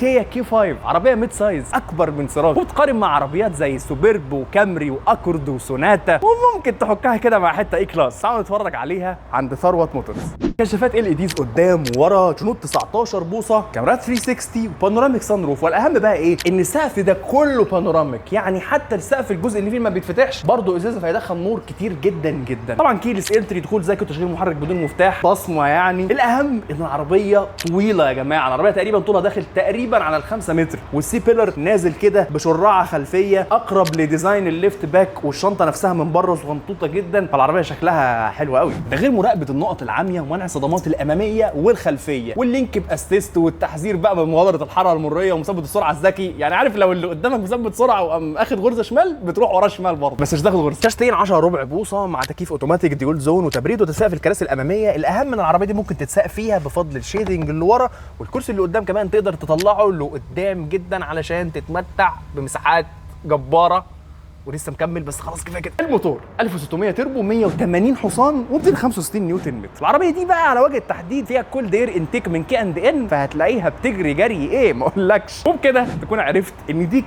كيا K5 عربية mid size اكبر من سيراتو، وتقارن مع عربيات زي سوبرب وكامري واكورد وسوناتا، وممكن تحكها كده مع حتة E-Class. تعالوا نتفرج عليها عند ثروت موتورز. كشافات LEDs قدام وورا، جنوط 19 بوصه، كاميرات 360 و panoramic sunroof. والاهم بقى ايه؟ ان السقف ده كله panoramic، يعني حتى السقف الجزء اللي فيه ما بيتفتحش برضه ازازة، فيدخل نور كتير جدا جدا. طبعا keyless entry، دخول ذكي وتشغيل محرك بدون مفتاح، بصمة. يعني الاهم ان العربية طويلة يا جماعة، العربية تقريبا طولها داخل تقريبا على ال5 متر، وال C pillar نازل كده بشراعه خلفية اقرب ل design ال liftback، والشنطه نفسها من بره صغنطوطه جدا، فالعربيه شكلها حلو قوي. ده غير مراقبة النقط العامية ومنع الصدمات الامامية والخلفيه، وال lane keep assist، والتحذير بقى من مغادرة الحارة المرورية، ومثبت السرعة الذكي. يعني عارف لو اللي قدامك مثبت سرعة وقام اخد غرزه شمال، بتروح وراه شمال برضه، بس مش تاخد غرزه. شاشتين 10 ربع بوصه مع تكييف اوتوماتيك dual zone وتبريد وتدفئه في الكراسي الامامية. الاهم ان العربية دي ممكن تتساق فيها بفضل ال shading اللي ورا، والكرسي اللي قدام كمان تقدر تطلعه لقدام جدا علشان تتمتع بمساحات جباره. ولسه مكمل بس خلاص كفاية كده. الموتور 1600 تربو، 180 حصان و265 نيوتن متر. العربية دي بقى على وجه التحديد فيها cold air intake من K and N، فهتلاقيها بتجري جري ايه ما اقولكش. وبكده تكون عرفت ان دي